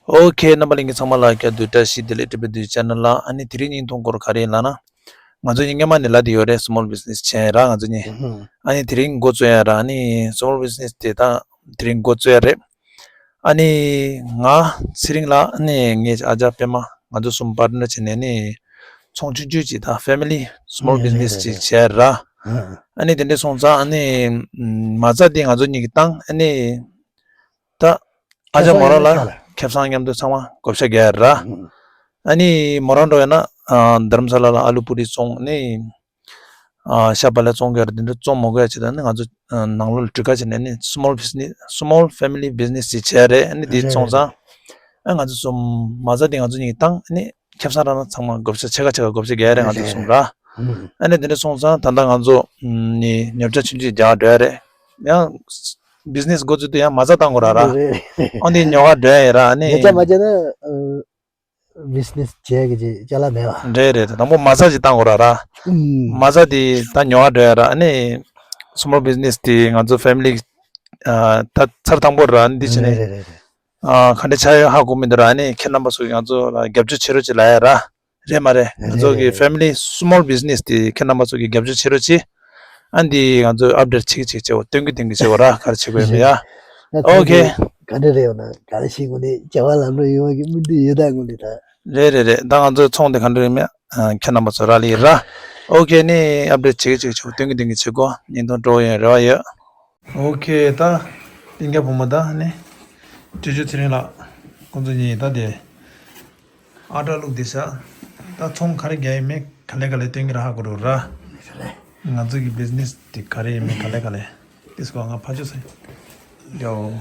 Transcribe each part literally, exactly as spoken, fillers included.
ཨོ་ཁེ། རྣམ་པ་ལྷན་རྒྱས་ཚང་མ་ལ་བཀྲ་ཤིས་བདེ་ལེགས། བཀྲ་ཤིས་བདེ་ལེགས་ཊི་བི་དུས་ཆེ་ནལ་ལ། ཨ་ནི་དེ་རིང་བརྙན་ཐུང་སྐོར་ག་རེ་ཡིན་ལབ་ན། ང་ཚོ་གཉིས་སྔོན་མ་ནས་ལབ་བསྡད་ཡོད་རེད། སི་མོལ་བི་ཛི་ནེ་སི་བྱས་ཡིན་ར། ང་ཚོ་གཉིས་ཨ་ནི་དེ་རིང་འགོ་བཙུགས་ཡིན་ར། ཨ་ནི་སི་མོལ་བི་ཛི་ནེ་སི་དེ་ད་དེ་རིང་འགོ་བཙུགས་ཡིན་རེད། ཨ་ནི་ང་ཚེ་རིང་ལགས། ཨ་ནི་ངའི་ཨ་ཅག་པད་མ། ང་ཚོ་གསུམ་པར་ཊི་ནར་བྱས་ནས་ནི་ཚོང་ཆུང་ཆུང་ཅིག་དང་ཕེ་མི་ལི་སི་མོལ་བི་ཛི་ནེ་སི་ཅིག་བྱས་ར། ཨ་ནི་དེ་འདྲ་སོང་ཙང་ཨ་ནི་མ་རྩ་དེ་ང་ཚོ་གཉིས་ཀྱིས་བཏང་། ཨ་ནི་ད་ཨ་ཅག་མོ་རང་ལ་ཁེ་བཟང་མཉམ་དུ་ཚང་མ་བགོ་བཤའ་རྒྱག་ཡ་ར། ཨ་ནི་མོ་རང་འགྲོ་ཡ་ན་རྡ་རམ་ས་ལ་ལ་ཨ་ལུ་པུ་རི་བཙོང་ནི། ཨ་ཤ་བག་ལེབ་བཙོང་གི་ཡོད་རེད། དེ་འདྲ་བཙོང་མ་དགོས་ཡ་ཆེད་དུ་ནི་ང་ཚོ་ནང་ལོགས་ལ་གྲུ་ཁ་བྱས་ནས་ནི་སི་མོལ་བི་ཛི་ནེ་སི། སི་མོལ་ཕེ་མི་ལི་བི་ཛི་ནེ་སི་ཅིག་བྱས་རེད། ཨ་ནི་དེ་བཙོང་ཙང་ཨ་ང་ཚོ་གསུམ་མ་རྩ་དེ་ང་ཚོ་གཉིས་ཀྱིས་བཏང་། ཨ་ནི་ཁེ་བཟང་རག་ན་ཚང་མ་བགོ་བཤའ་ཕྱེད་ཀ་ཕྱེད་ཀ་བགོ་བཤའ་རྒྱག་ཡ་རེད་ང་ཚོ་གསུམ་ར། ཨ་ནི་དེ་འདྲ་སོང་ཙང་ད་ལྟ་ང་ཚོ་ནི་ཉོ་ཆ་ཆུང་ཆུང་རྒྱག་འགྲོ་ཡ་རེད། ཡང་བི་ཛི་ནེ་སི་འགོ་བཙུགས་དུས་ཡང་མ་རྩ་བཏང་དགོས་ར་ར། རེད་རེད། ཨ་ནི་ཉོ་ག་འགྲོ་ཡ་ཡིན་ར། ཨ་ནི་ཉོ་ཆ་མ་བྱས་ན་ཨ། བི་ཛི་ནེ་སི་བྱས་ཀྱི་ཅིག་ཅ་ལག་མེད་པ། རེད་རེད། དང་པོ་མ་རྩ་ཅིག་བཏང་དགོས་ར་ར། ཨུམ། མ་རྩ་དེ་ད་ཉོ་བ་འགྲོ་ཡ་ར། ཨ་ནི་སི་མོལ་བི་ཛི་ནེ་སི་དེ་ང་ཚོ་ཕེ་མི་ལི་ཨ་ད་ཚར་དང་པོ་ར། ཨ་ནི་འདི་བྱས་ནས་རེད་རེད་རེད། ཨ་ག་འདྲ་ཆགས་ཡོད་ཧ་གོ་མི་འདུག་ར། ཨ་ནི་ཁྱེད་རྣམ་པ་ཚོ་གིས་ང་ཚོ་ལ་རྒྱབ་སྐྱོར་བྱེད་རོགས་ཅིག་ལབ་ཡ་ར། རེད་མ་རེད། ང་ཚོ་གི་ཕེ་མི་ལི་སི་མོལ་བི་ཛི་ནེ་སི་དེ་ཁྱེད་རྣམ་པ་ཚོ་གིས་རྒྱབ་སྐྱོར་བྱེད་རོགས་གྱིས། ཨ་འདི་ང་ཚོས་ཨབ་ཌེཊ་བྱེད་ཀྱི་བྱེད་ཀྱི་བྱེད་དགོས། སྟོན་གྱི་སྟོན་གྱི་བྱེད་དགོས་ར། ག་རེ་བྱེད་དགོས་ཡོད་མེད་ཡ། ཨོ་ཁེ། ག་འདྲ་རེད་ཡོད་ན་ག་རེ་ཤེས་དགོས་ནི་བྱ་བ་ལམ་འགྲོ་ཡོང་བ་གི་མི་འདི་ཡོད་ད་དགོས་ནི་ད། རེད་རེད་རེད། ད་ང་ཚོའི་ཚོང་དེ་ག་འདྲ་རེད་མེད་ཨ་ཁྱེད་རྣམ་པ་ཚོ་རག་ལས་ཡིན་ར། ཨོ་ཁེ། ནི་ཨབ་ཌེཊ་བྱེད་ཀྱི་བྱེད་ཀྱི་བྱེད་དགོས། སྟོན་གྱི་སྟོན་གྱི་བྱེད་དགོས། བརྙན་ཐུང་འགྲོ་ཡོང་རེ་བ་ཡོད། ཨོ་ཁེ། ད་ལྷན་རྒྱས་བུ་མོ་ད་ནི་ཅོ་ཅོ་ཚེ་རིང་ལགས་ཁོང་ཚོ་གཉིས་ད་དེ་ཨ་ཊ་བླུགས་བསྡད་ཤག་ད་ཚོང་ག་རེ་རྒྱག་ཡིན་མིན་ག་ལེ་ག་ལེ་སྟོན་གྱི་ར། ཧ་གོ་རོགས་ར། ང་ཚོ་གི་བི་ཛི་ནེ་སི་དེ་ག་རེ་ཡིན་མིན་ག་ལེ་ག་ལེ། དེ་སྐོར་ང་ཕར་ཕྱོགས་སེ་རྒྱའོ།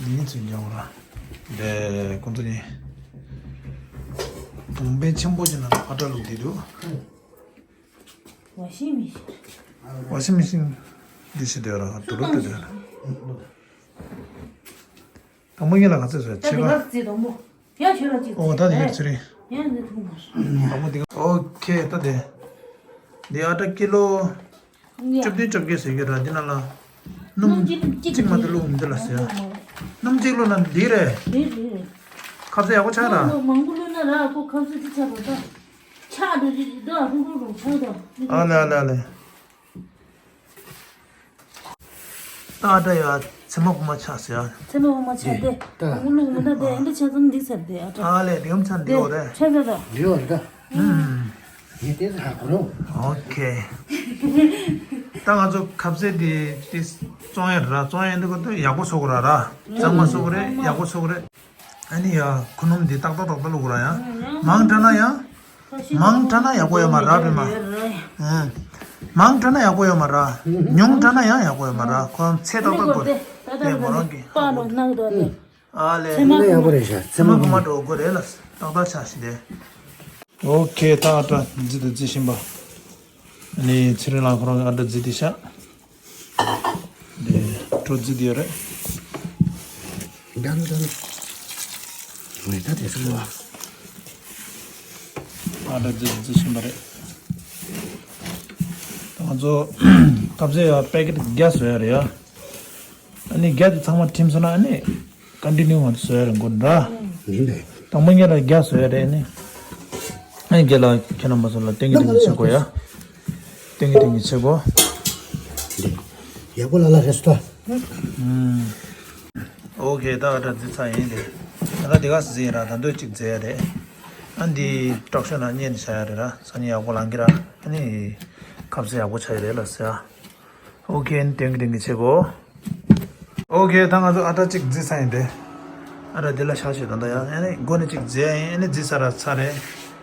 འདི་ཚོ་རྒྱའོ་ར། དེ་ཁོང་ཚོ་གཉིས་གདོང་པད་ཆེན་པོ་ཅིག་ནང་ཨ་ཊ་བླུགས་བསྡད་འདུག་ཝ་ཤིང་མེ་ཤིན། ཝ་ཤིང་མེ་ཤིན་འདི་ཞིག་འདོད་ར། དུ་རུ་དུ་འདོད་ར། དང་པོ་ཡིན་ལ་ག་ཚོད་བཟོས། ད་ཕྱེད་དེ་ཀ་ག་ཚོད་དང་པོ། ཡང་ཁྱོད་ལ་གཅིག་ཨོ་ད་དེ་ཡར་ཚེ་རིང་། ཡང་འདི་ཐུང་མ་སོང་། དང་པོ་དེ་ག་ཨོ་ཁེ། ད་དེ་འདི་ཨ་ཊ་ཀི་ལོ་བཅུ་བདུན་བཅོ་བརྒྱད་ཟེར་གྱི་ར། འདི་ནང་ལ་སྣུམ་གཅིག་གཅིག་མ་གཏོགས་བླུགས་མི་འདུག་ལ་ཟེར། སྣུམ་གཅིག་བླུགས་ན་འདི་རེད། རེད་རེད་རེད། ཁ་ཟས་ཡག་པོ་ཆགས་ར། མང་པོ་བླུགས་ན་ར་ཁོ་ཁ་ཟས་ཅི་ཆགས་པ་ད། ཆགས་འགྲོ་གི་འདུག་ཧྲུག་ཧྲུག་རུ་ཆགས་ད། ཨ་ལེ་ཨ་ལེ་ཨ་ལེ། ད་ཨ་ཊ་ཡ་ཚེར་མ་སྦུག་མ་ཆགས་ཟེར་ཡ། ཚེར་མ་སྦུག་མ་ཆགས་ཏེ། ད་ཨུ་ལུག་མི་འདྲ་དེ་འདི་ཆ་ཚང་འདི་ཚར་ཏེ་ཨ་ཊ། ཨ་ལེ། འདི་ཡོམ་ཚར་འདི་འོ་རེད། ཆ་ཚ་ད། འདི་འོ་རེད་ད། ཨུམ། ངས་དེ་ཚོ་ཧ་གོ་རོགས། ཨོ་ཁེ། ད་ང་ཚོ་ཁ་ཟས་འདི་ཏིས་བཙོང་ཡ་ར། བཙོང་ཡ་འདི་གོ་ད་ཡག་པོ་བཟོ་དགོས་ར་ར། གཙང་མ་བཟོ་དགོས་རེད། ཡག་པོ་བཟོ་དགོས་རེད། ཨ་ནི་ཡ་ཁུ་ནུམ་འདི་ཏག་ཏག་ཏག་ཏག་བླུག་དགོས་ར་ཡ། མང་དྲགས་ན་ཡ། མང་དྲགས་ན་ཡག་པོ་ཡོད་མ་ར་པད་མ། ཨང་། མང་དྲགས་ན་ཡག་པོ་ཡོད་མ་ར། ཉུང་དྲགས་ན་ཡང་ཡག་པོ་ཡོད་མ་ར། ཁོ་ཚད་ཏག་ཏག་དགོས་རེད། དེ་མོ་རང་གི་པ་ལོ་ནག་དོ་དེ། ཨ་ལེ། ཚེར་མ་ཚེར་མ་གོང་མ་འགྲོ་དགོས་རེད་ལ། ཏག་ཏག་ཆགས་ཤིག་དེ། ཨོ་ཁེ། ད་ཨ་ཊ་བརྫིས་དང་བརྫི་བཞིན་པ། ཨ་ནི་ཚེ་རིང་ལགས་ཁོ་རང་གི་ཨ་ཊ་བརྫིས་ཏེ་ཤག་དེ་གྲོ་བརྫིས་ཏེ་ཡོད་རེད། ད་ནི་ད་ནི། ངས་ད་དེ་ཚོ་བ། ཨ་ཊ་བརྫིས་བརྫི་བཞིན་པ་རེད། ད་ང་ཚོ་ཁ་ཟས་ཡ་པེ་ཀེཊ་བརྒྱ་བཟོ་ཡ་རེད་ཡ། ཨ་ནི་བརྒྱ་དེ་ཚང་མ་ཁྲིམས་སོང་ན་ཨ་ནི་ཀོན་ཊི་ནིའུ་ང་ཚོ་བཟོ་ཡ་རེད་མགོ་འདྲ། ཡིན་པས། དང་པོ་ཉིད་ལ་བརྒྱ་བཟོ་ཡ་རེད་ཨ་ནི། ཨ་ནི་རྗེས་ལ་ཁྱེད་རྣམ་པ་ཚོ་ལ་སྟོན་གྱི་སྟོན་གྱི་བྱེད་དགོས་ཡ། སྟོན་གྱི་སྟོན་གྱི་བྱེད་དགོས། འདི་ཡག་པོ་ལ་ལ་རེད་སོ། ཨུམ། ཨོ་ཁེ། ད་ཨ་ཊ་བརྫིས་ཚར་ཡིན་ཏེ། ད་ལྟ་འདི་ག་ཟེ་ཡིན་ར། ད་འདོད་ཅིག་ཟེ་ཡ་རེད། ཨ་འདི་དྲག་ཤོས་ན་གཉེར་ནས་བྱ་ཡ་རེད་ར། སང་ཉིན་ཡག་པོ་ལང་གི་ར། ཨ་ནི་ཁ་ཟས་ཡག་པོ་ཆགས་ཡ་རེད་ལ་ཟེ་ཡ། ཨོ་ཁེ། ཨ་ནི་སྟོན་གྱི་སྟོན་གྱི་བྱེད་དགོས། ཨོ་ཁེ། ད་ང་ཚོ་ཨ་ཊ་གཅིག་བརྫིས་ཚར་ཡིན་ཏེ། ཨ་ཊ་འདི་ལ་བཞག་ཤོག་ད་ལྟ་ཡ། ཨ་ནི་མགོ་ནས་གཅིག་བརྫིས་ཡ་ཡིན། ཨ་ནི་བརྫིས་ཚར་ར་ཚར་རེད།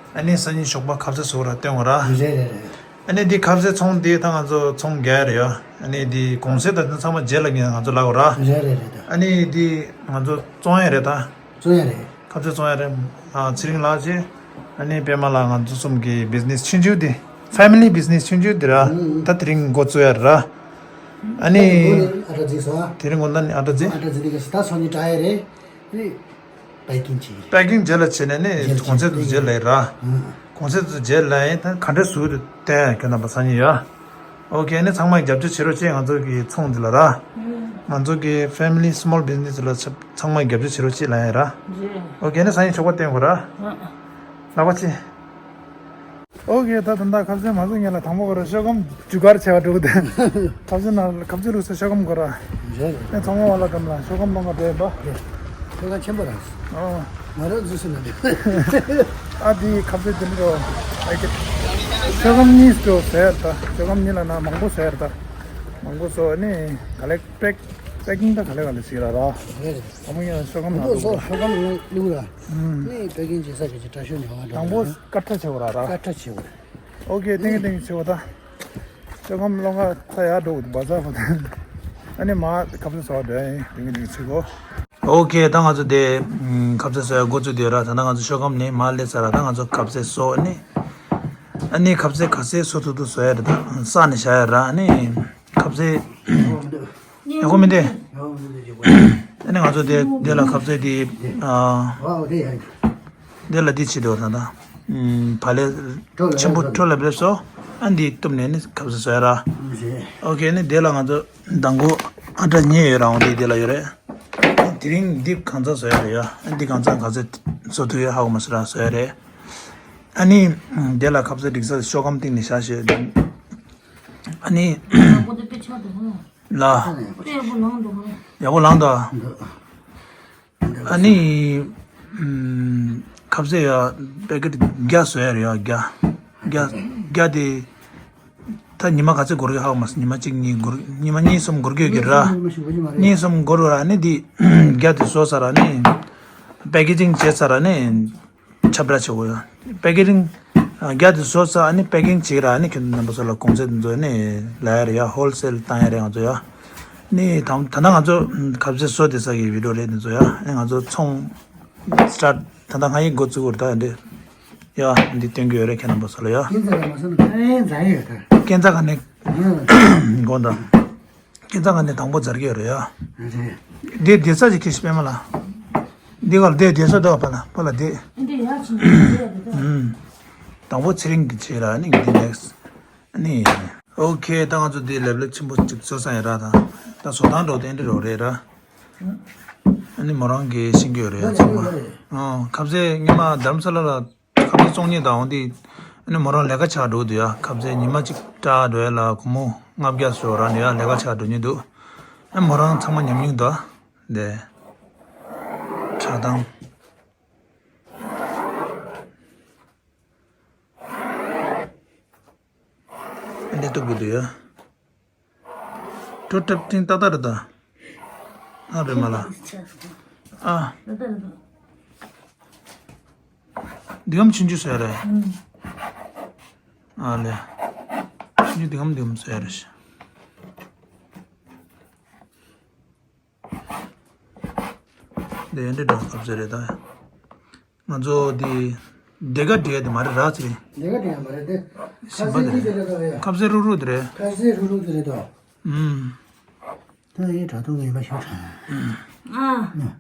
ཨ་ནི་སང་ཉིན་ཞོགས་པ་ཁ་ཟས་བཟོ་ར་སྟོན་དགོས་ར། རེད་རེད་རེད། ཨ་ནི་འདི་ཁ་ཟས་ཚོང་འདི་ད་ང་ཚོ་ཚོང་རྒྱག་ཡ་རེད་ཡ། ཨ་ནི་འདི་གོང་ཚད་ད་ཚང་མ་རྗེས་ལ་ང་ཚོ་ལབ་དགོས་ར། རེད་རེད་རེད་ད། ཨ་ནི་འདི་ང་ཚོ་བཙོང་ཡ་རེད་ད། བཙོང་ཡ་རེད། ཁ་ཟས་བཙོང་ཡ་རེད། ཨ་ཚེ་རིང་ལགས་ཀྱིས་ཨ་ནི་པད་མ་ལགས་ང་ཚོ་གསུམ་གྱི་བི་ཛི་ནེ་སི་ཆུང་ཆུང་འདི། ཕེ་མི་ལི་བི་ཛི་ནེ་སི་ཆུང་ཆུང་འདི་ར། ཨུ་ཨུ། ད་དེ་རིང་འགོ་བཙུགས་ཡ་ར། ཨ་ནི། ཨ་ཊ་བརྫིས་སོང་ཨ། དེ་རིང་དགོང་དག་ནི་ཨ་ཊ་བརྫིས། ཨ་ཊ་བརྫིས་འདི་ག་ད་སང་ཉིན་དྲག་ཡ་རེད། ཨ་ནི་པེ་ཀིང་བྱེད་ཀྱི་རེད། པེ་ཀིང་རྗེས་ལ་བྱས་ནས་ནི་རྗེས་ལ་གོང་ཚད་དུ་བྱེད་རྗེས་ལ་ཡིན་ར། ཨུ། གོང་ཚད་དུ་རྗེས་ལ་ཡིན། ད་ག་འདྲ་ཟུག་དུ་བསྟན་ཁྱོད་རྣམ་པ་སང་ཉིན་ཡ། ཨོ་ཁེ། ཨ་ནི་ཚང་མས་རྒྱབ་སྐྱོར་བྱེད་རོགས་བྱེད། ང་ཚོ་གི་ཚོང་འདི་ལ་ར། ཨུ། ང་ཚོ་གི་family small business ལ་ཚབ་ཚང་མ་རྒྱབ་སྐྱོར་བྱེད་རོགས་བྱེད་ལབ་ཡ་ར། རེད། ཨོ་ཁེ། ནི་སང་ཉིན་ཆོག་པ་བསྟན་དགོས་ར། ཨ། ལག་པ་ཆེ། ཨོ་ཁེ། ད་ད་ལྟ་ཁ་ཟས་མ་བཟོ་སྔོན་ལ་དང་པོ་ཁོ་ར་ཤོག་སྒམ་འཇུ་གར་བྱས་པ་འགྲོ་གི་འདུག་ཁ་ཟས་ནང་ཁ་ཟས་བླུགས་ས་ཤོག་སྒམ་དགོས་ར། རེད་རེད། ཨེ་ཚང་མ་བ་ལ་སྒམ་ལ་ཤོག་སྒམ་སློང་ག་འགྲོ་ཡིན་པ། རེད། ཤོག་སྒམ་ཆེན་པོ་ར། ཨོ། ང་རང་འཛུལ་སོང་ན་འདི། ཨ་དེ་ཁ་ཟས་དེ་འདྲ་ཨེ་ཁེ། ཤོག་སྒམ་གཉིས་བཟོ་ཟེར་ད། ཤོག་སྒམ་གཉིས་ལ་ན་མང་པོ་ཟེར་ད། མང་པོ་བཟོ་ནི་ག་ལེ་པེག་པེ་ཀིང་ད་ག་ལེ་ག་ལེ་ཟེར་ར་ར། རེད་རེད། དང་པོ་ཡང་ཤོག་སྒམ་ནང་མང་པོ་བཟོ་ཤོག་སྒམ་ནང་བླུགས་ར། ཨུམ། ནི་པེ་ཀིང་བྱེད་ས་གི་ཅི་ཁྲ་ཤོ་ཉོ་བ་འདྲ། དང་པོ་དཀར་ཁྲ་བྱེད་དགོས་ར་ར། དཀར་ཁྲ་བྱེད་དགོས། ཨོ་ཁེ། ཏིང་ཏིང་བྱེད་དགོས་ད། ཤོག་སྒམ་སློང་ག་ཚ་ཡག་འགྲོ་འདུག་བ་ཚ་བ་ད། ཨ་ནི་མ་ཁ་ཟས་བཟོ་བ་འདྲ་ཡིན་ཏིང་ཏིང་བྱེད་དགོས། ཨོ་ཁེ། ད་ང་ཚོ་དེ་ཁ་ཟས་བཟོ་ཡ་འགོ་བཙུགས་དེ་ར། ད་ལྟ་ང་ཚོ་ཤོག་སྒམ་ནས་མ་སླེབས་ཚར་ར། ད་ང་ཚོ་ཁ་ཟས་བཟོ་ཨ་ནི། ཨ་ནི་ཁ་ཟས་ག་ཚོད་བཟོ་ཐུབ་ཐུབ་བཟོ་ཡ་རེད། ད་བསགས་ནས་བཞག་ཡ་ར། ཨ་ནི་ཁ་ཟས། ཡག་པོ་མིན་ཏེ། ཨ་ནི་ང་ཚོ་དེ་དེ་ལ་ཁ་ཟས་དེ་ཨ། དེ་ལ་དེ་བྱེད་དེ་བ་ད་ད། ཨུམ། བག་ལེབ་ཆེན་པོ་ཁྲོ་ལ་བླེབས་སོ། ཨ་འདི་གཏུབ་ནས་ནི་ཁ་ཟས་བཟོ་ཡ་ར། ཨོ་ཁེ། ནི་དེ་ལ་ང་ཚོ་མདང་དགོང་ཨ་ཊ་ཉོས་ཡོད་ར། འོང་དེ་དེ་ལ་ཡོད་རེད། དེ་རིང་འདི་གང་ཚ་བཟོ་ཡ་རེད་ཡ། ཨ་འདི་གང་ཚ་ག་ཚ་བཟོ་ཐུབ་ཡ་ཧ་གོ་མ་སོང་ར། བཟོ་ཡ་རེད། ཨ་ནི་དེ་ལ་ཁ་ཟས་སྒྲིག་ས་ཤོག་སྒམ་སྟེང་ནས་བཞག་ཤེས། ཨ་ནི་ལ། ཡག་པོ་ལངས་འདུག་ཨ་ནི། ཨུམ། ཁ་ཟས་ཡ་པེ་ཀེ་ཊི་བརྒྱ་བཟོ་ཡ་རེད་ཡ། བརྒྱ། བརྒྱ། བརྒྱ་དེ། ད་ཉི་མ་ག་ཚོད་འགོར་གི་ཧ་གོ་མ་སོང་། ཉི་མ་གཅིག་གཉིས་འགོར། ཉི་མ་གཉིས་གསུམ་འགོར་གི་ཡོད་ཀྱི་ར། གཉིས་གསུམ་འགོར་བ་ར། ཨ་ནི་དེ་བརྒྱ་དེ་བཟོ་ཚར་ར། ཨ་ནི་པེ་ཀེ་ཇིང་བྱས་ཚར་ར། ཨ་ནི་ཁྱབ་བསྒྲགས་བྱེད་དགོས་ཡ། པེ་ཀེ་ཇིང་བརྒྱ་དེ་བཟོ་ཚར། ཨ་ནི་པེ་ཀིང་བྱེད་ར། ཨ་ནི་ཁྱོད་རྣམ་པ་ཚོ་ལ་གོང་ཚད་འཛོལ་ནས་ལ་ཡ་རེད་ཡ། ཧོལ་སེལ་བཏང་ཡ་རེད་ང་ཚོ་ཡ། ནི་ད་ད་ལྟ་ང་ཚོ་ཁ་ཟས་བཟོ་དེ་ས་གི་བི་ཌིའོ་རེད་འདི་ཚོ་ཡ། ཨ་ནི་ང་ཚོ་ཚོང་སི་ཊར་ཊི་ད་ལྟ་ང་ཡི་འགོ་བཙུགས་ཡོད་རེད་ད། འདི་ཡ་འདི་སྟོན་གྱི་ཡོད་རེད་ཁྱེད་རྣམ་པ་ཚོ་ལ་ཡ། ཁྱེད་ཚོ་ལ་མ་སོང་ན་ཕན་ཚ་ཡོད་ད། ཁྱེད་ཚ་ག་ནས་ཡ། འགོ་ད། ཁྱེད་ཚ་ག་ནས་དང་པོ་སྦྱར་གྱི་ཡོད་རེད་ཡ། རེད། འདི་བསྡད་ས་ཅིག་ཁྱེད་ཤི་པད་མ་ལ། འདི་ག་ལ་བསྡད་བསྡད་ས་འདུག་པ་ལ་པ་ལ་བསྡད། འདི་ཡ་ཅིག་འདི་ཡ་འདི་ད། ཨུམ། དང་པོ་ཚེ་རིང་གི་ཆེད་ལ་ནི་འདི་ནེག་སི་ནི། ཨོ་ཁེ། ད་ང་ཚོ་འདི་ལེབ་ལེབ་ཆེན་པོ་གཅིག་བཟོ་ས་ཡིན་ར། ད་ད་བཟོ་སྟངས་འགྲོ་དེ་འདྲ་རོ་རེད་ར། ཨ་ནི་མོ་རང་གིས་ཤེས་ཀྱི་ཡོད་རེད་ཡ་ཚང་མ། ཨོ་ཁ་ཟས་སྔོན་མ་རྡ་རམ་ས་ལ་ལ་ཁ་ཟས་བཙོང་མཁན་དང་འོང་དེ། ཨ་ནི་མོ་རང་ལས་ཀ་བྱ་འགྲོ་གི་འདུག་ཡ། ཁ་ཟས་ཉི་མ་གཅིག་སྐྲག་འགྲོ་ཡ་ལ་སྒོར་མོ་ལྔ་བརྒྱ་སོ་ར་ནས་ཡ་ལས་ཀ་བྱ་འགྲོ་མཁན་འདུག་ཨ་ནི་མོ་རང་ཚང་མ་ཉམས་མྱོང་འདུག་འདི་ཁྲག་དང་། འདི་གཏུབ་དགོས་འདུག་ཡ། གྲོ་ཏྲབ་ཏིང་ཏག་ཏག་རེད་ད། ཨ་རེད་མ་ལ། ཨ། འདི་གམ་ཆུང་ཆུང་ཟེར་རེད། ཨ་ལེ། ཆུང་ཆུང་འདི་གམ་འདི་གམ་ཟེར་རེད། འདི་འདྲ་འདྲ་སྐབས་ཟེར་རེད་ད། ང་ཚོ་འདི་སྡེར་ཁ་སྒྲིག་ཡ་དེ་མ་རེད་ར་ཚེ་རིང་། སྡེར་ཁ་སྒྲིག་ཡ་མ་རེད་དེ། ཁ་ཟས་གཉིས་དེ་རེད་ད་ཡ། ཁ་ཟས་རུག་རུག་དེ་རེད། ཁ་ཟས་རུག་རུག་དེ་རེད་ད། ཨུམ། ད་ཡའི་དྲ་ཐོག་ཡིན་པ་ཤོག་ཁྲ། ཨ།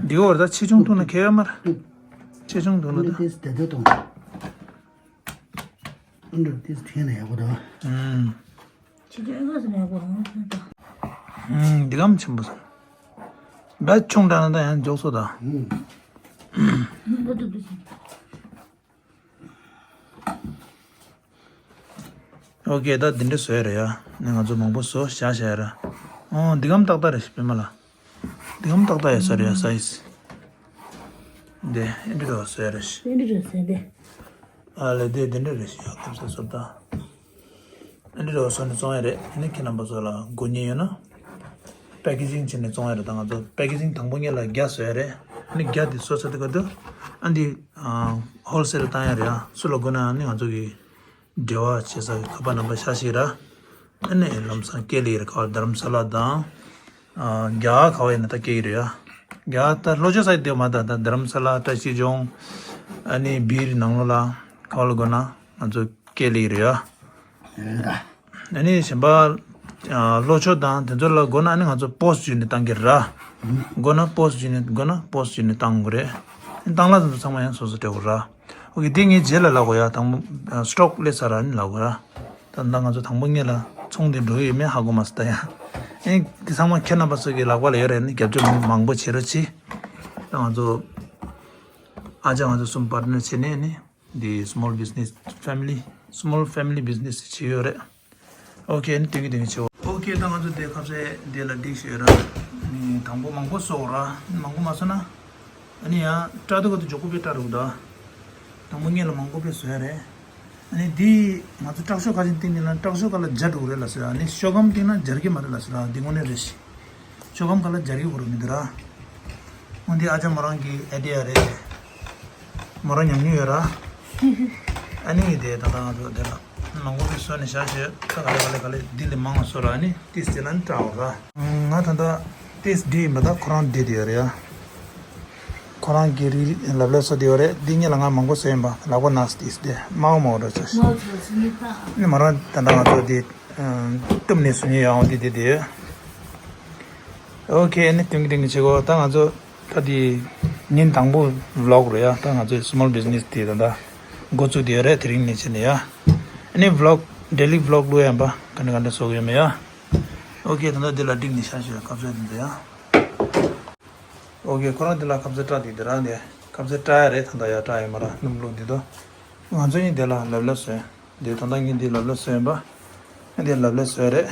འདི་བར་ད་ཆེ་ཆུང་ཐུག་ན་ཁྱད་ཡོད་མ་རེད། ཆེ་ཆུང་ཐུག་ན་ད། ཏིས་དེ་དེ་གཏོང་། འདི་ཏིས་ཐེན་ན་ཡག་པོ་འདུག་ཨུམ། ཁྱེད་ཚོས་ཨེ་ག་སེ་མེད་པོ་རང་ཚོད་ད། ཨུམ། འདི་གམ་ཆེན་པོ་སོང་། ད་ཆུང་དྲགས་ན་ད་ཡང་མགྱོགས་སོ་ད། ཨུམ། ཨོ་ཁེ། ད་འདི་འདྲ་བཟོ་ཡ་རེད་ཡ། ནས་ང་ཚོ་མང་པོ་བཟོ་བཞག་བཞག་ཡ་ར། ཨོ་འདི་གམ་ཏག་ཏག་རེད་པད་མ་ལ། འདི་གམ་ཏག་ཏག་ཡ་ས་རེད་ཡ་སའི་ཛི། འདི་ཨེ་འདྲ་རེད་བཟོ་ཡ་རེད། ཨེ་འདྲ་རེད་བཟོ་ཡ་འདི། ཨ་ལེ་འདི་འདི་འདྲ་རེད་ཡ་ཁམས་སེ་བཟོ་ད། ཨེ་འདྲ་རེད་བཟོ་ནས་བཙོང་ཡ་རེད། ཨ་ནི་ཁྱེད་རྣམ་པ་ཚོ་ལ་དགོས་ཉེན་ཡོད་ན། པེ་ཀེ་ཇིང་བྱས་ནས་བཙོང་ཡ་རེད། ད་ང་ཚོ་པེ་ཀེ་ཇིང་དང་པོ་ཉིད་ལ་བརྒྱ་བཟོ་ཡ་རེད། ཨ་ནི་བརྒྱ་དེ་བཟོ་ཚར་དུས་ག་དུས་ཨ་འདི་ཧོལ་སེལ་བཏང་ཡ་རེད་ཡ། སུ་ལ་དགོས་ན་ཨ་ནི་ང་ཚོ་གི་འབྲེལ་བ་བྱེད་ས་གི་ཁ་པར་ནམ་བར་ཤ་ཞིག་ར། ཨ་ནི་ལམ་སང་སྐད་ལེ་ཡིར་ཁ་བ་རྡ་རམ་ས་ལ་དང་། རྒྱ་གར་ཁ་བ་ཡིན་ན་ད་སྐད་ཡིར་ཡ། རྒྱ་གར་ད་ལྷོ་ཕྱོགས་ས་ཡི་དེ་མ་ད་ད་རྡ་རམ་ས་ལ་བཀྲ་ཤིས་ལྗོངས། ཨ་ནི་སྦིར་ནང་ལོགས་ལ་ཁ་བ་ལ་དགོས་ན་ང་ཚོ་སྐད་ལེ་ཡིར་ཡ། ཨ་ནི་གཞན་པ་ལྷོ་ཕྱོགས་དང་དེ་ཚོ་ལ་དགོས་ན་ཨ་ནི་ང་ཚོ་པོ་སི་ཊི་བརྒྱུད་ནས་བཏང་གི་ར། དགོས་ན་པོ་སི་ཊི་བརྒྱུད་ནས་དགོས་ན་པོ་སི་ཊི་བརྒྱུད་ནས་བཏང་དགོས་རེད། བཏང་ལ་དེ་ཚོ་ཚང་མ་ཡང་སོ་སོ་སྤྲད་དགོས་ར། ཨོ་ཁེ། དེ་ངས་རྗེས་ལ་ལབ་དགོས་ཡ། དང་པོ་སི་ཊོག་སླེབས་ཚར་ར་ནི་ལབ་དགོས་ར། ད་ད་ང་ཚོ་དང་པོ་ངེད་ལ་ཚོང་དེ་འགྲོ་ཡི་ཡོད་མེད་ཧ་གོ་མ་སོང་ད་ཡ། ཨེ་འདི་ཚང་མ་ཁྱེད་རྣམ་པ་ཚོ་གི་ལག་པ་ལ་ཡོད་རེད། ནི་རྒྱབ་སྐྱོར་མང་པོ་བྱེད་རོགས་གྱིས། ད་ང་ཚོ་ཨ་ཅག་ང་ཚོ་གསུམ་པར་ནར་བྱས་ནས་ནི། འདི་small business family, small family business བྱེད་ཡོད་རེད། ཨོ་ཁེ། ནི་ཏིང་གི་ཏིང་གི་བྱེད། ཨོ་ཁེ། ད་ང་ཚོ་དེ་ཁ་ཟས་དེ་ལ་སྒྲིག་བྱས་ར། ནི་དང་པོ་མང་པོ་བཟོ་ར། མང་པོ་མ་བཟོ་ན། ཨ་ནི་ཡང་སྐྲ་དོ་ག་དུ་མགྱོགས་པོ་དཔེ་སྐྲ་རུག་ད། དང་པོ་ངེད་ལ་མང་པོ་དཔེ་བཟོ་ཡ་རེད། ཨ་ནི་འདི་ང་ཚོ་སྐྲག་ཤོག་ཁ་ཅིག་བཏིང་ནི་ལ་སྐྲག་ཤོག་ཁ་ལ་འབྱར་འགྲོ་རེད་ལ་ཟེར། ཨ་ནི་ཤོག་སྒམ་བཏིང་ན་འབྱར་གི་མ་རེད་ལ་ཟེར། འདི་དངོས་གནས་རེད་ཤི། ཤོག་སྒམ་ཁ་ལ་འབྱར་གི་བོར་མི་འདུག་ར། འོན་ཏེ་ཨ་ཅག་མོ་རང་གི་ཨའི་ཌི་ཡ་རེད། མོ་རང་ཉམས་མྱོང་ཡོད་ར། ཨ་ནི་དེ་ད་ལྟ་ང་ཚོ་དེ་ལ་མང་པོ་ཞིག་བཟོས་ནས་བཞག་བྱས། ད་ག་ལེ་ག་ལེ་ག་ལེ་འདི་ལས་མང་བ་བཟོ་ར། ཨ་ནི་ཏིས་དེ་ལ་ནི་སྐྲག་འོང་ར། ང་ད་ལྟ་ཏིས་འདི་མ་ད་ཁོ་རང་འདི་དེ་ཡོད་རེད་ཡ། ཁོ་རང་གི་རི་ལབ་ལབ་བཟོ་དེ་ཡོད་རེད། འདི་ཉིད་ལ་ང་མང་པོ་བཟོས་ཡིན་པ། ལག་པ་ནག་ཏིས་དེ་མ་འོ་མ་འོ་ར་ཆ་ཤི། ནི་མོ་རང་ད་ལྟ་ང་ཚོ་དེ་གཏུབ་ནས་བཟོ་ཉེ་ཡོང་དེ་དེ་དེ། ཨོ་ཁེ། ནི་ཏིང་གི་ཏིང་གི་བྱེད་གོ། ད་ང་ཚོ་ད་དེ་ཉིན་དང་པོ་ཝི་ལོག་རེད་ཡ། ད་ང་ཚོའི་small business དེ་ད་ད་འགོ་བཙུགས་དེ་ཡོད་རེད། དེ་རིང་ནས་བྱས་ནས་ཡ། ཨ་ནི་ཝི་ལོག་ཌེ་ལི་ཝི་ལོག་བླུག་ཡ་ཡིན་པ། ག་འདྲ་ག་འདྲ་བཟོ་གི་ཡོད་མེད་ཡ། ཨོ་ཁེ། ད་ད་དེ་ལ་འགྲིག་ནས་ཤ་ཤོད་ཁ་ཟས་དེ་ཚོ་ཡ། ཨོ་ཁེ། ཁོ་རང་དེ་ལ་ཁ་ཟས་སྐྲ་དེ་དེ་རང་དེ་ཁ་ཟས་སྐྲ་ཡ་རེད། ད་ད་ཡ་སྐྲ་ཡ་མ་ར་སྣུམ་བླུགས་འདི་དོ། ང་ཚོ་གཉིས་དེ་ལ་ལབ་ལབ་བཟོས། འདི་ད་ལྟ་ངས་འདི་ལབ་ལབ་བཟོས་ཡིན་པ། ཨ་འདི་ལབ་ལབ་བཟོས་རེད།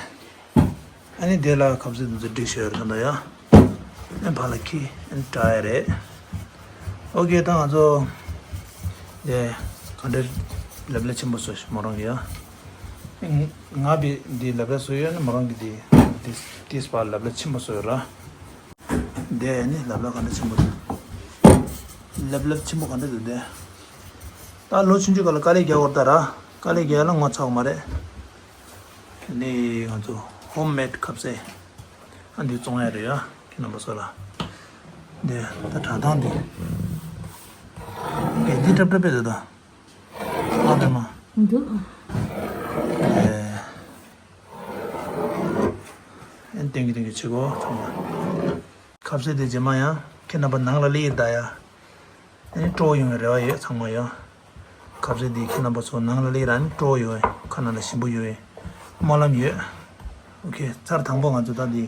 ཨ་ནི་འདི་ལ་ཁ་ཟས་འདི་ཚོ་སྒྲིག་བྱས་ཡོད་རེད་ད་ལྟ་ཡ། ཨ་ཕར་ལ་ཁྱེར། ཨ་ནི་སྐྲ་ཡ་རེད། ཨོ་ཁེ། ད་ང་ཚོ་འདི་ག་འདྲ་ལབ་ལབ་ཆེན་པོ་བཟོས་ཤག་མོ་རང་གི་ཡ། ང་བི་འདི་ལབ་ལབ་བཟོས་ཡོད་ན་མོ་རང་གི་འདི་ཏིས་ཏིས་ཕར་ལབ་ལབ་ཆེན་པོ་བཟོས་ཡོད་ར། འདི་ནི་ལབ་ལབ་ག་འདྲ་ཆེན་པོ་འདུག་ལབ་ལབ་ཆེན་པོ་ག་འདྲ་འདུག་འདི། ད་ལོ་ཆུང་ཆུང་སྒང་ལ་དཀའ་ལས་རྒྱག་དགོས་རེད་ད་ར། དཀའ་ལས་རྒྱག་ཡ་ལ་ངོ་ཚ་གི་མ་རེད། འདི་ང་ཚོ་ཧོམ་མེད་ཁ་ཟས། ཨ་འདི་བཙོང་ཡ་རེད་ཡ། ཁྱེད་རྣམ་པ་ཚོ་ལ། འདི་ད་དྲ་ཐང་འདི། འདི་འདི་འཁྲབ་འཁྲབ་པས་འདི་ད། ཨ་འདི་མ། འདུག་ཨེ། ཨེ་ཏིང་གི་ཏིང་གི་བྱེད་གོ་ཚང་མ། ཁ་ཟས་དེ་རྗེས་མ་ཡང་ཁྱེད་རྣམ་པ་ནང་ལ་སླེབས་ད་ཡ། ཨེ་སྤྲོ་ཡོང་བའི་རེ་བ་ཡོད་ཚང་མ་ཡ། ཁ་ཟས་དེ་ཁྱེད་རྣམ་པ་ཚོ་ནང་ལ་སླེབས་ར་ནི་སྤྲོ་ཡོང་བའི་ཁ་ནང་ལ་ཞིམ་པོ་ཡོང་བའི་སྨོན་ལམ་ཡོད། ཨོ་ཁེ། ཚར་དང་པོ་ང་ཚོ་ད་འདི་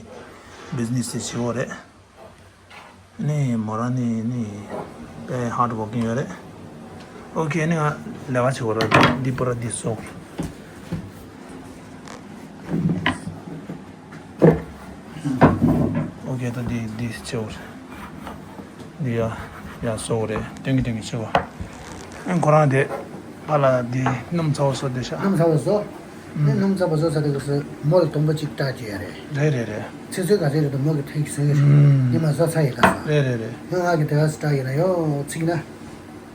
བི་ཛི་ནེ་སི་དེ་བྱེད་འོ་རེད། ནི་མོ་རང་ནི་ནི་དཔེ་ཧར་ཌི་ཝོར་ཀིང་ཡོད་རེད། ཨོ་ཁེ། ནི་ང་ལས་ཀ་བྱེད་འོ་ར། འདི་པུ་ར་འདི་བཟོ། ཨོ་ཁེ། ད་འདི་འདི་བྱེད་འོ་རེད། འདི་ཡ་ཡ་བཟོ་འོ་རེད། ཏིང་གི་ཏིང་གི་བྱེད་འོ། ཨ་ཁོ་རང་དེ་ཕར་ལ་འདི་སྣུམ་ཚ་བོ་བཟོ་བསྡད་ཤག་སྣུམ་ཚ་བོ་བཟོ། ནི་སྣུམ་ཚ་བོ་བཟོ་ཚར་དུས་སུ་མོ་ལ་དུམ་བུ་གཅིག་སྐྲ་བཅད་ཡ་རེད། རེད་རེད་རེད། ཚེ་སྲོག་ག་ཚད་རེད་དུ་མོ་གི་ཐོད་ཀྱི་བཟོས་ཡོད་ཤག་ཨུམ། ཉི་མ་བཟོ་ཚར་ཡི་ག་ས། རེད་རེད་རེད། ནི་ང་གི་དེ་ག་སྐྲ་ཡིན་ན་ཡོ་ཚིག་ན།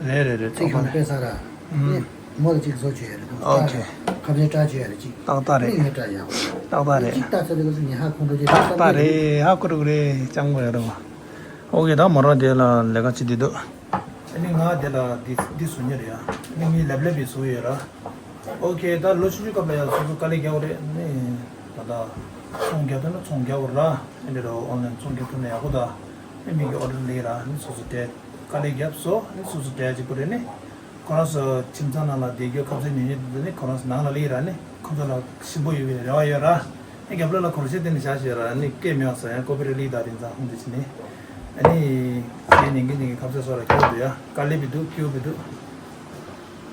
རེད་རེད་རེད། ཚིག་ཁོ་ན་དཔེ་ས་ར། ཨུམ། ནི་མོ་ལ་གཅིག་བཟོ་བཅད་ཡ་རེད་དུ། ཨོ་ཁེ། ཁ་ཚོན་སྐྲ་བཅད་ཡ་རེད་གཅིག་ཏག་ཏག་རེད། ནི་ངའི་སྐྲ་ཡག་པོ། ཏག་ཏག་རེད། གཅིག་ལྟ་ཚར་དུས་སུ་ངས་ཧ་གོ་འགྲོ་རྒྱུ་ཏག་ཏག་རེད། ཧ་གོ་འགྲོ་གི་རེད། ཅང་གོ་ཡ་རེད་བ། ཨོ་ཁེ། ད་མོ་རང་དེ་ལ་ལས་ཀ་བྱེད་དེ་འདུག་ཨ་ནི་ང་དེ་ལ་འདི་འདི་བཟོ་ཉེ་རེད་ཡ། ཨ་ནི་ངའི་ལབ་ལབ་པའི་བཟོ་ཡོད་ར། ཨོ་ཁེ། ད་ལོ་ཆུང་ཆུང་སྐབས་ལ་ཡང་སོ་སོ་དཀའ་ལས་རྒྱག་དགོས་རེད། ནི་ད་ལྟ་ཚོང་རྒྱག་ཐུབ་ན་ཚོང་རྒྱག་དགོས་ར། ཨ་ནི་རོ་ཨོན་ལན་ཚོང་རྒྱག་ཐུབ་ན་ཡག་པོ་ད། ནི་མི་གི་ཨོ་ཌར་སླེབས་ར། ནི་སོ་སོ་སྤྲད། དཀའ་ལས་རྒྱབ་སོ། ནི་སོ་སོ་སྤྲད་གཅིག་པོ་རེད། ནི་ཁོ་རང་ཚོ་ཁྱིམ་ཚང་ནང་ལ་བསྡད་རྒྱུ་ཁ་ཚ་ཉོ་ཉོ་དེ་ཚོ་ནི་ཁོ་རང་ཚོ་ནང་ལ་སླེབས་ར། ནི་ཁོ་ཚོ་ལ་ཞིམ་པོ་ཡོད་པའི་རེ་བ་ཡོད་ར། ཨ་རྒྱབ་ལོགས་ལ་ཁོ་རང་ཆེ་དེ་ནི་བཞག་བྱས་ར། ནི་སྐད་མི་ཡོང་ས་ཡང་ཀོ་པི་རེ་ལི་དང་དེ་ཚང་ཧུང་དེ་ཕྱིན་ནི། ཨ་ནི་ཁྱེད་ཉིན་གྱི་ཉིན་གྱི་ཁ་ཟས་སོགས་ལ་སྐྱོ་འདུག་ཡ། དཀའ་ལས་བི་འདུག་སྐྱོ་བི་འདུག་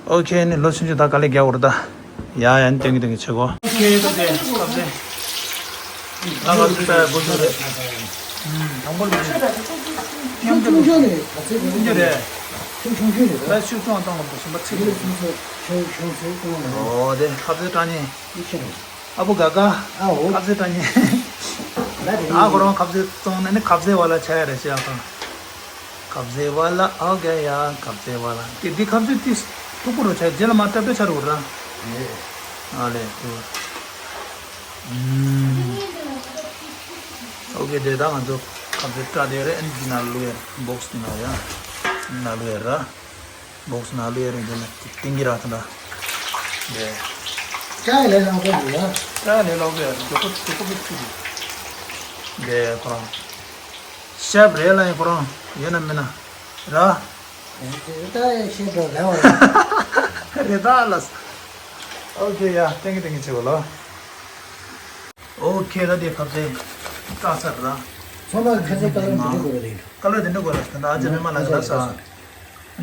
ཨོ་ཁེ། ནི་ལོ་ཆུང་ཆུང་ད་དཀའ་ལས་རྒྱག་འོར་ད། ཡ་ཡ། ནི་སྟོན་གི་སྟོན་གི་ཆེ་གོ། ཨོ་ཁེ། ད་དེ་ཁ་ཟས་ད་ང་ཚོ་ལྟ་ཡ་དགོས་ཚོད་རེད། ཨུམ། དང་པོ་ལ་མཉམ་དུ་ཆུང་ཆུང་ནས་ད་ཚེ་ཆུང་ཆུང་རེད། ཆུང་ཆུང་ཆུང་རེད། ད་ཤུགས་ཆུང་བཏང་བ་དང་ཞིམ་པ་ཚིག་རེད། ཆུང་ཆུང་ཆུང་ཆུང་ཚེ་ཆུང་ཆུང་ཨོ་དེ་ཁ་ཟས་སྐྲག་ཉེ། ཨ་ཁོ་ག་ག་ཨ་ཁ་ཟས་སྐྲག་ཉེ། ཨ་ཁོ་རང་ཁ་ཟས་བཙོང་ན་ནི་ཁ་ཟས་ཝ་ལ་ཆགས་ཡ་རེད་ཤག་ཁ་ཟས་ཝ་ལ། ཨོ་ཁེ་ཡ། ཁ་ཟས་ཝ་ལ། དེ་དེ་ཁ་ཟས་དེ་མཐུག་པོ་རུ་ཆགས། རྗེས་ལ་མ་སྐྲ་སྐྲ་ཆགས་རུ་ར། ཨ་ལེ་དེ། ཨོ་ཁེ། དེ་ད་ང་ཚོ་ཁ་ཟས་སྐྲག་དེ་རེད། ཨ་ནི་འདི་ན་བླུག་ཡ། བོག་སི་ནང་ཡ། འདི་ན་བླུག་ཡ་ར། བོག་སི་ནང་བླུག་ཡ་རེད། དེ་ལ་ཏིང་གི་ར་ད་ད། དེ། ཅའི་ལས་ལ་ཁོ་ཡ། ཅའི་ལས་ལ་ཁོ་ཡ། ཇོ་ཁོ་ཇོ་ཁོ་བི་ཁུ་དེ། དེ་ཁོ་རང་ཤེབ་རེད་ལ། ཡིན་ཁོ་རང་ཡོད་ན་མིན་ན་ར། རེད་ད་ཤེབ་རེད་ལ། རེད་ད་ལ། ཨོ་ཁེ་ཡ། ཏིང་གི་ཏིང་གི་ཆེ་བ་ལ། ཨོ་ཁེ། ད་དེ་ཁ་ཟས་བཀག་ཚར་ར། ཚང་མ་ཁ་ཟས་ཀ་ལར་འདི་འདྲ་དགོས་རེད། ཀ་ལར་འདི་འདྲ་དགོས་རེད། ད་ཨ་ཅག་མེ་མ་ལ་ག་ལ་ས།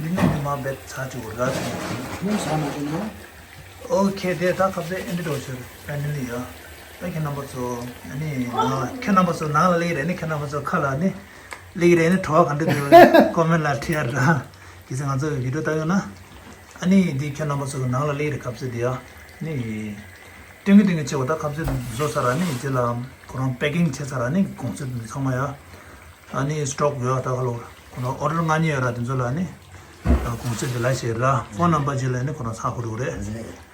འདི་ནི་འདི་མ་བེད་ཚ་བཅུག་ར། ཉུང་ས་མ་བྱུང་ན། ཨོ་ཁེ། དེ་ད་ཁ་ཟས་ཨེ་འདྲ་འགྲོ་ཆེར་ཕེ་མི་ལི་ཡ། ད་ཁྱེད་རྣམ་པ་ཚོ་ཨ་ནི་ནང་ཁྱེད་རྣམ་པ་ཚོ་ནང་ལ་སླེབས་རེད། ནི་ཁྱེད་རྣམ་པ་ཚོ་ཁ་ལ་ནི་སླེབས་རེད། ནི་བྲོ་བ་ག་འདྲ་འདུག་ཀོ་མེན་ལ་བྲིས་ཡ་ར། གལ་སྲིད་ང་ཚོ་བི་ཌིའོ་ལྟ་ཡོད་ན། ཨ་ནི་འདི་ཁྱེད་རྣམ་པ་ཚོ་གི་ནང་ལ་སླེབས་རེད། ཁ་ཟས་འདི་ཡ། ནི། སྟོན་གི་སྟོན་གི་ཆེ་བ། ད་ཁ་ཟས་བཟོ་ཚར་ར་ནི་རྗེས་ལ་ཁོ་རང་པེ་ཀིང་བྱས་ཚར་ར་ནི་གོང་ཚད་འདི་ཚང་མ་ཡ། ཨ་ནི་སི་ཊོག་ཡོད་ད་ག་ལོར་ཁོ་རང་ཨོ་ཌར་མངགས་མཁན་ཡོད་ར། དེ་ཚོ་ལ་ནི་གོང་ཚད་འདི་ལ་བྱས་ར། ཕོན་ནམ་བར་རྗེས་ལ་ནི་ཁོ་རང་ཚ་ཁོ་རུ་རེད།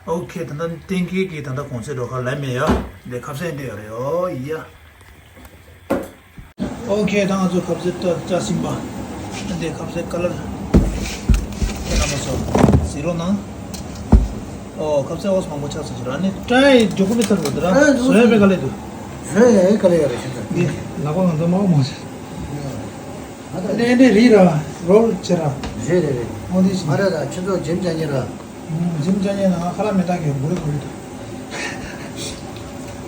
ཨོ་ཁེ། ད་ལྟ་གཏན་འཁེལ་གི་ད་ལྟ་གོང་ཚད་འགྲོ་ཁ་ལ་མེད་ཡ། འདི་ཁ་ཟས་འདི་ཡོད་རེད། ཨོ་ཡ། ཨོ་ཁེ། ད་ང་ཚོ་ཁ་ཟས་ད་ཅག་ཟིན་པ། ཨ་འདི་ཁ་ཟས་ཀ་ལར་ཁྱེད་རྣམ་པ་ཚོ་གཟིགས་རོགས་གནང་། ཨོ་ཁ་ཟས་འོ་མང་པོ་ཆགས་སོང་ཟེར་ར། ནི་ཀྲའི་མགྱོགས་པོ་མི་ཚར་བ་འདི་ར། ཨ་བཟོ་ཡ་པའི་དཀའ་ལས་འདུག་བཟོ་ཡ་དཀའ་ལས་ཡོད་རེད་ཤིན་ཏུ། འདི་ལག་པ་ང་ཚོ་དམར་པོ་མང་ཆེ། ཨ་ད་འདི་འདི་རི་ར་རོལ་བྱེད་ར། རེད་རེད་རེད། ཨོ་འདི་ཞིག་ང་ར་ད་ཁྱེད་ཚོ་ཇིམ་བྱ་ཉེ་ར། ཇིམ་བྱ་ཉེ་ན་ང་ཁ་ལག་མེ་སྟག་གི་འགུལ་འགུལ་འདུག་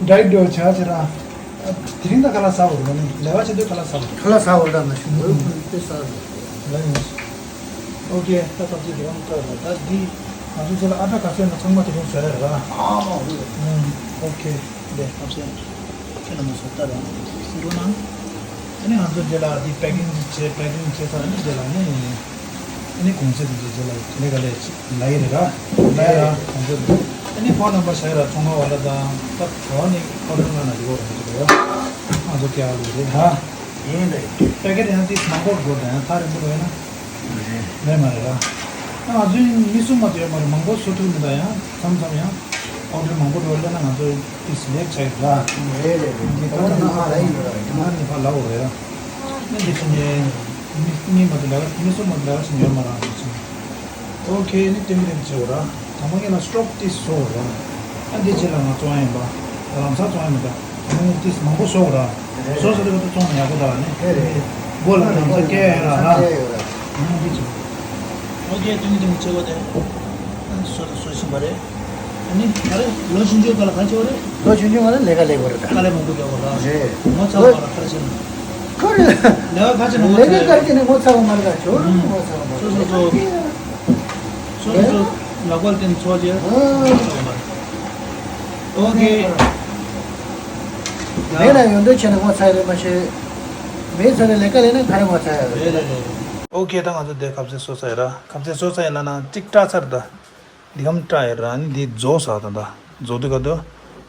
ཌའེ་ཊི་འགྲོ་བྱ་བྱེད་ར། དེ་རིང་ད་ཁ་ལག་ཟ་བར་མ་ནི་ལས་ཀ་བྱེད་དུས་ཁ་ལག་ཟ་བར། ཁ་ལག་ཟ་བར་ད་མ་ཤི་འོས་ཁུལ་དེ་ཟ་བར། ལ་ཡིན། ཨོ་ཁེ། ད་ཁ་ཟས་དེ་རང་ཁ་ལ་ད་འདི་ང་ཚོ་ཚོ་ལ་ཨ་ཏྲ་ཁ་ཟས་ན་ཚང་མ་དེ་རང་ཟ་ཡ་ར། ཨ་མ་འོ། ཨོ་ཁེ། འདི་ཁ་ཟས་ཁྱེད་རྣམ་པ་ཚོ་ལྟ་ར་ཟེར་རོགས་གནང་། ཨ་ནི་ང་ཚོ་འདི་ལ་འདི་པེ་ཀིང་བྱེད་པེ་ཀིང་བྱེད་ས་ནི་འདི་ལ་ནི། ཨ་ནི་གོང་ཚད་དེ་ཚོ་ལ་དེ་ནས་ག་ལས་ལ་ཡི་རེད་ར། ལ་ཡི་ར་གོང་ཚད་དེ། ཨ་ནི་ཕོན་ནམ་བར་བྱ་ཡི་ར་ཚོང་ཁང་བ་ལ་དང་ད་གྲོ་ནི་ཨོ་ཌར་ང་ན་འགྲོ་ར་འགྲོ་ར། ང་ཚོ་སྐྱེ་བ་ལོ་རེད་ད། ཡིན་རེད། པེ་ཀེ་ཊི་ཡང་ཏིས་མང་པོ་འགྲོ་ད་ཡང་ཐག་རིང་པོ་འགྲོ་ཡིན་ན། རེད། མེད་མ་རེད་ར། ང་ཚོའི་མི་སུ་མ་དེ་མ་རེད། མང་པོ་བཟོ་ཐུབ་མི་ད་ཡང་མཚམས་མཚམས་ཡང་ཨོ་ཌར་མང་པོ་འགྲོ་ལ་ན་ང་ཚོ་ཏིས་ལེགས་ཆགས་ར། རེད་རེད་རེད། ད་ད་ན་ཨ་ར་ཡིན་ར་ཡིན་ན་ནི་ཕ་ལ་འོ་རེད་ར། ནི་འདི་ཚོ་ནི་མི་མི་མ་དེ་ལ་མི་སུ་མ་དེ་ལ་ཞིག་ཡོད་མ་ར་འདི་ཚོ། ཨོ་ཁེ། ནི་ཏིང་རིང་ཆེ་བ་ར། དང་པོ་ཉིད་ལ་སི་ཊོག་ཏིས་བཟོ་བ་ར། ཨ་འདི་རྗེས་ལ་ང་བཙོང་ཡ་ཡིན་པ། ལམ་སང་བཙོང་ཡ་མི་འདུག་དང་པོ་ཉིད་ཏིས་མང་པོ་བཟོ་བ་ར། བཟོ་ས་དེ་ག་ཏུ་བཙོང་ན་ཡག་པོ་འདུག་ནི། རེད་རེད། སྒོ་ལ་ལམ་སང་སྐྱེལ་ཡ་ཡོད་ར། ཨ་འདི་ཆེ། ཨོ་ཁེ། ཏིང་ཏིང་ཆེ་བ་དེ། ཨ་བཟོ་དང་བཟོ་བཞིན་པ་རེད། ཨ་ནི་ད་རེས་ལོ་ཆུང་ཆུང་ག་ལ་ག་ཆེ་བ་རེད། ལོ་ཆུང་ཆུང་ག་ལ་ལས་ཀ་ལས་པ་རེད་ད། དཀའ་ལས་མང་པོ་རྒྱག་པ་ར། རེད། ངོ་ཚ་བ་མ་ར་ཁ་ར་ཆེ་ན། ཁོ་རེད། ལས་ཀ་ག་ཆེ་ན་ངོ་ཚ་ཡ་ལས་ཀ་ག་ཆེ་ན་ངོ་ཚ་བ་མ་ར་ད་ཁྱོད་རང་ངོ་ཚ་བ་མ་ར། སོ་སོ་སོ། སོ་སོ་སོ་ལག་པར་བརྟེན་ཚོགས་རྗེས། ཨོ་ཁེ། མེད་ན་ཡོང་འདོད་བྱས་ན་ངོ་ཚ་ཡ་རེད་མ་ཤེས། མེད་ཚར་ནས་ལས་ཀ་ལས་ན་ག་རེ་ངོ་ཚ་ཡ་རེད། རེད་རེད་རེད། ཨོ་ཁེ། ད་ང་ཚོ་དེ་ཁ་ཟས་བཟོ་ཚར་ཡ་ར། ཁ་ཟས་བཟོ་ཚར་ཡ་ལ་ན་གཅིག་སྐྲ་ཚར་ད། འདི་གམ་སྐྲ་ཡ་ར་ནི་འདི་རྫོགས་ས་ད་ད་རྫོགས་དུས་ག་དུ་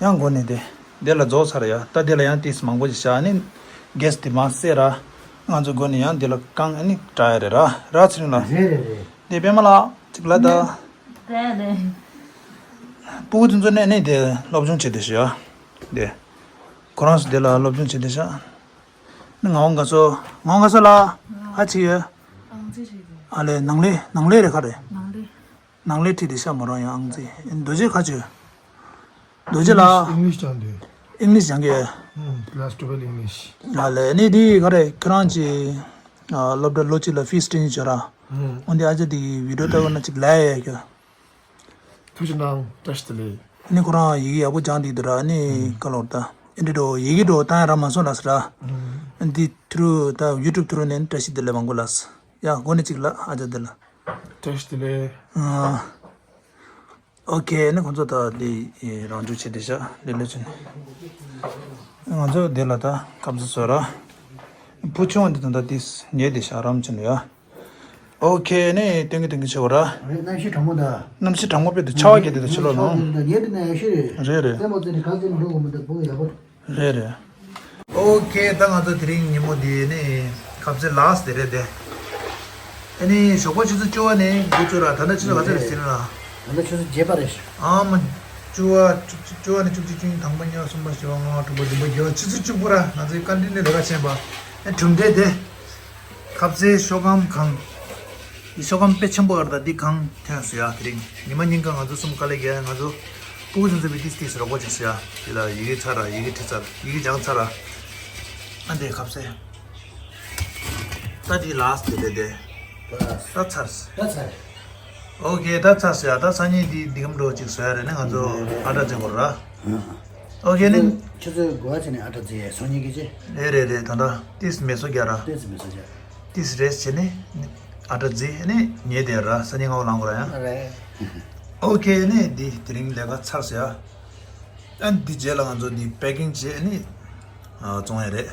ཡང་མགོ་ནས་དེ་འདི་ལ་རྫོགས་ཚར་ཡ། ད་འདི་ལ་ཡང་ཏིས་མང་པོ་ཞིག་བཞག་ནི་གེས་དེ་མ་བསད་ར། ང་ཚོ་མགོ་ནས་ཡང་འདི་ལ་གང་ཨ་ནི་སྐྲ་ཡ་རེད་ར། ར་ཚེ་རིང་ལ། རེད་རེད་རེད། འདི་པད་མ་ལགས་གཅིག་ལ་ད། རེད་རེད། སྤུ་གུ་དེ་ཚོ་ནས་ནི་དེ་སློབ་སྦྱོང་བྱེད་དེ་ཤི་ཡ། དེ་ཁོ་རང་ཚོ་དེ་ལ་སློབ་སྦྱོང་བྱེད་དེ་ཤ། ནི་ངག་དབང་དགའ་ཚོར། ངག་དབང་དགའ་ཚོར་ལགས། ཧ་ཅི་ཡོད། ཨང་ཅི་ཞིག་ཨ་ལས་ནང་ལས་ནང་ལས་རེད་ཁ་རེད། ནང་ལས། ནང་ལས་ཁྲིད་དེ་ཤ་མོ་རང་ཡང་ཨང་ཅི། རྡོ་རྗེ་ཁ་ཆུ། རྡོ་རྗེ་ལགས། ཨིང་ལིཤ་སྦྱང་དུས། ཨིང་ལིཤ་སྦྱང་གི། ཨུམ། ལ་སི་ཊུ་བེལ་ཨིང་ལིཤ། ཨ་ལས་ནི་དེ་ག་རེད། ཁྱོད་རང་ཅི། ཨ་སློབ་གྲྭ་ལོ་གཅིག་ལ་ཕིས་སྤྲད་ནི་བྱོས་ར། ཨུམ། འོན་ཏེ་ཨ་ཅག་དེ་གི་བི་ཌིའོ་ལྟ་བ་ན་ཅིག་ལ་ཡ་ཡ་ཁྱོད། ཐུགས་རྗེ་གནང་། བཀྲ་ཤིས་བདེ་ལེགས། ནི་ཁོ་རང་ཡི་གེ་ཡག་པོ་སྦྱང་བསྡད་འདུག་ར། ནི་ཨུམ། ག་ལོར་ད་ཨེ་འདྲ་འགྲོ་ཡི་གེ་འགྲོ་བཏང་ཡ་ར་མ་སོང་ལ་ཟེར་ར། ཨུམ། འདི་ཐུ་རུ་ད་ཡུ་ཊུབ་ཐུ་རུ་ནས་བཀྲ་ཤིས་བདེ་ལེགས་མང་པོ་ལགས། ཡ་གོ་ནི་གཅིག་ལ་ཨ་ཅག་དེ་ལ། བཀྲ་ཤིས་བདེ་ལེགས། ཨ། ཨོ་ཁེ། ནི་ཁོང་ཚོ་ད་དེ་རང་འཇུག་བྱེད་དེ་ཤག་ལེ་ལོ་ཆུ་ནི། ང་ཚོ་དེ་ལ་ད་ཁ་ཟས་བཟོས་ར། བུ་ཆུང་བ་འདི་དང་ད་དེ་ཉལ་དེ་ཤག་རམ་ཆུ་ནི་ཡ། ཨོ་ཁེ། ནི་སྟོན་གི་སྟོན་གི་ཆེ་བ་ར། རེད། གནམ་གཤིས་གྲང་མོ་ད། གནམ་གཤིས་གྲང་མོ་དཔེ་དེ་ཆར་པ་བརྒྱབ་དེ་ད་ཕྱི་ལོགས་ནང་། ཉལ་དེ་ན་ཡག་ཤོས་རེད། རེད་རེད། རྩེད་མོ་རྩེ་ནས་ག་ཚོད་འགྲོ་དགོས་མི་འདུག་བུ་ཡག་པོ། རེད་རེད། ཨོ་ཁེ། ད་ང་ཚོ་དེ་རིང་ཉིན་མོ་འདི་ནི་ཁ་ཟས་ལཱསི་ཊི་དེ་རེད་དེ། ཨ་ནི་ཞོགས་པ་ཆུ་ཚོད་བཅུ་པ་ནས་འགོ་བཙུགས་ར། ད་ལྟ་ཆུ་ཚོད་ག་ཚོད་རེད་ཟེར་ན་ར། ད་ལྟ་ཆུ་ཚོད་བརྒྱད་པ་རེད། ཨ་མ། བཅུ་པ་བཅུ་བཅུ་པ་ནས་བཅུ་གཅིག་བཅུ་གཉིས་དང་པོ་གཉིས་པ་གསུམ་པ་བཞི་པ་ལྔ་པ་དྲུག་པ་བདུན་པ་བརྒྱད་པ་ཆུ་ཚོད་བཅུ་དགུ་ར། ང་ཚོའི་བཀའ་དྲིན་ནི་ལས་ཀ་བྱས་པ། ཨ་གྲུབ་འབྲས་དེ། ཁ་ཟས་ཤོག་སྒམ་གང་། འདི་ཤོག་སྒམ་དཔེ་ཆེན་པོ་ཡོད་རེད། ད་འདི་གང་ཐོན་སོང་ཡ། དེ་རིང་ཉི་མ་ཉིན་གང་ང་ཚོ་གསུམ་དཀའ་ལས་རྒྱག་ཡ། ང་ཚོ་སྤུ་གུ་ཚོ་ཚོ་བི་ཏིས་ཏིས་རོགས་པ་བྱས་སོང་ཡ། དེ་ལ་ཡི་གེ་ཚར་ར། ཡི་གེ་བྲིས་ཚར། ཡི་གེ་སྦྱངས་ཚར་ར། ཨ་འདི་ཁ་ཟས། ད་འདི་ལཱསི་ཊི་དེ་དེ་དེ། ད་ཚར་སོང་། ད་ཚར། ཨོ་ཁེ། ད་ཚར་སོང་ཡ། ད་སང་ཉིན་འདི་འདི་གམ་འགྲོ་ཅིག་བཟོ་ཡ་རེད། ནི་ང་ཚོ་ཨ་ཏྲ་ཅན་གོ་ར། ཨོ་ཁེ་ནི། ཆུ་ཚོད་དགུ་པ་ཚེ་ནས་ཨ་ཏྲ་རྫི་ཡས་སང་ཉིན་གི་ཅི། རེད་རེད་རེད། ད་ལྟ་ཏིས་མེ་སོ་རྒྱ་ར། ཏིས་མེ་སོ་རྒྱ། ཏིས་རེས་བྱས་ནས་ཨ་ཏྲ་རྫི་ནི་ཉེ་དེ་ར་སང་ཉིན་ངའོ་ལང་གོ་ར་ཡ། རེད། ཨོ་ཁེ་ནི་འདི་དེ་རིང་ལས་ཀ་ཚར་ཟེར་ཡ། ཨ་འདི་རྗེས་ལ་ང་ཚོ་འདི་པེ་ཀིང་བྱས་ནི་བཙོང་ཡ་རེད།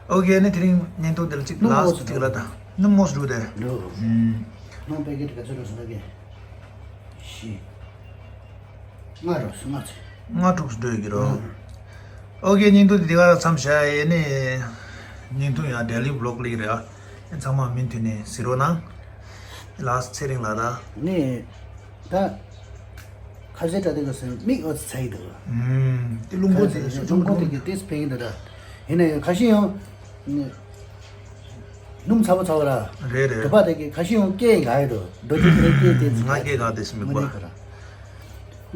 ཨོ་ཁེ་ནི་དེ་རིང་བརྙན་ཐུང་འདི་ལ་གཅིག་ལ་གཅིག་ལ་ད་ནི་མོ་སུ་རུ་དེ། ལུ། ནང་པེ་ཀིང་ག་ཚོད་རུ་སོང་ད་གི། ཤི། ལྔ་རུ་སོང་ལྔ་ཚེ། ལྔ་དྲུག་སུ་འགྲོ་གི་རོ། ཨོ་ཁེ། བརྙན་ཐུང་འདི་ག་ར་མཚམས་བཞག་ཡས་ནི། བརྙན་ཐུང་ཡང་ཌེ་ལི་བི་ལོག་ལིག་རེད་ཨ། ཚང་མ་མུ་མཐུད་ནས་གཟིགས་རོགས་གནང་། ལགས་ཚེ་རིང་ལགས་ད། ནི། ད། ཁ་ཟས་དྲ་དེ་ག་སོན་མིག་ཨོ་ཚ་ཡི་འདུག་ཨུམ། དེ་རླུང་པོ་དེ་ཤུགས་ཆུང་རླུང་པོ་དེ་གི་ཏེས་ཕེང་འདུག་ད། ཡིན་ན་ཡང་ཁ་ཤས་ཡང་། སྣུམ་ཚ་པོ་ཚ་བ་ར། རེད་རེད། དུ་པ་དེ་གི་ཁ་ཤས་ཡང་སྐད་ཡིན་ག་ཡི་འདུག་རྡོ་རྗེ་ཁྱེད་རང་སྐད་དེ་ཚ་ང་སྐད་ག་དེ་སུ་མི་མི་གོ་ནི་ག་ར།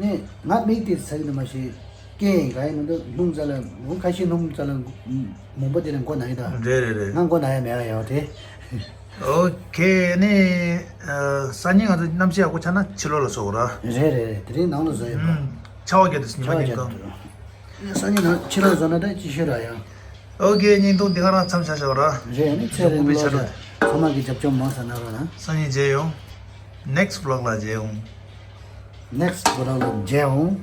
ནི་ང་མིག་དེ་ཚ་གི་འདུག་མ་ཤེས། སྐད་ཡིན་ག་ཡི་མི་འདུག་སྣུམ་ཚ་ལ་ཁ་ཤས་སྣུམ་ཚ་ལ་མང་པོ་དེ་ནས་མགོ་ན་ཡི་ད། རེད་རེད་རེད། ང་མགོ་ན་ཡ་མེད་ཡ་ཡོད་དེ། ཨོ་ཁེ་ནི། ཨ། སང་ཉིན་ང་ཚོ་གནམ་གཤིས་ཡག་པོ་ཆགས་ན་ཕྱི་ལོགས་ལ་བཟོ་དགོས་ར། རེད་རེད་རེད། དེ་རིང་ནང་ལ་བཟོ་ཡིན་པ། ཨུམ། ཆར་པ་བརྒྱབ་དུས་ཉི་མ་ཉིན་གང་། སང་ཉིན་ནང་ཕྱི་ལོགས་བཟོ་ན་ད་ཅི་ཤོད་ར་ཡང་། ཨོ་ཁེ། བརྙན་ཐུང་འདི་ག་རང་མཚམས་བཞག་བཞག་ར། རེད། ཨ་ནི་ཚེ་རིང་ལོ་ཟླ་ཚང་མ་གི་རྒྱབ་སྐྱོར་མང་ཙམ་གནང་རོགས་གནང་། སང་ཉིན་མཇལ་ཡོང་། Next vlog ལ་མཇལ་ཡོང་། Next vlog ལ་མཇལ་ཡོང་།